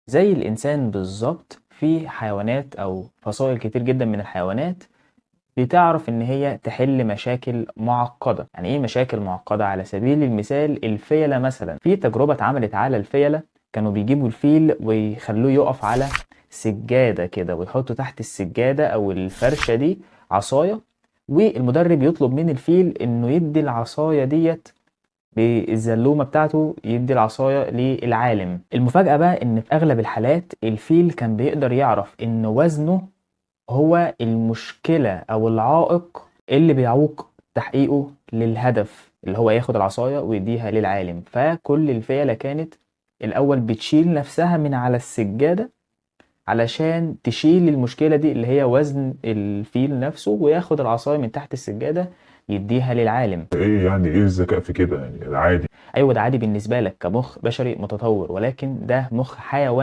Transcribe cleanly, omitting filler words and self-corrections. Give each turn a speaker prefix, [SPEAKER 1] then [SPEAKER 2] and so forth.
[SPEAKER 1] زي الإنسان بالظبط، في حيوانات أو فصائل كتير جدا من الحيوانات بتعرف إن هي تحل مشاكل معقدة. يعني إيه مشاكل معقدة؟ على سبيل المثال الفيلة مثلا، في تجربة اتعملت على الفيلة، كانوا بيجيبوا الفيل ويخلوه يقف على سجادة كده، ويحطوا تحت السجادة أو الفرشة دي عصاية، والمدرب يطلب من الفيل إنه يدي العصاية ديت بالزلومة بتاعته، يدي العصاية للعالم. المفاجأة بقى إن في أغلب الحالات الفيل كان بيقدر يعرف إن وزنه هو المشكلة أو العائق اللي بيعوق تحقيقه للهدف اللي هو ياخد العصاية ويديها للعالم. فكل الفيلة كانت الأول بتشيل نفسها من على السجادة علشان تشيل المشكلة دي اللي هي وزن الفيل نفسه، وياخد العصاية من تحت السجادة يديها للعالم.
[SPEAKER 2] ايه يعني ايه الذكاء في كده؟ يعني العادي.
[SPEAKER 1] أيوة ده عادي بالنسبة لك كمخ بشري متطور، ولكن ده مخ حيواني.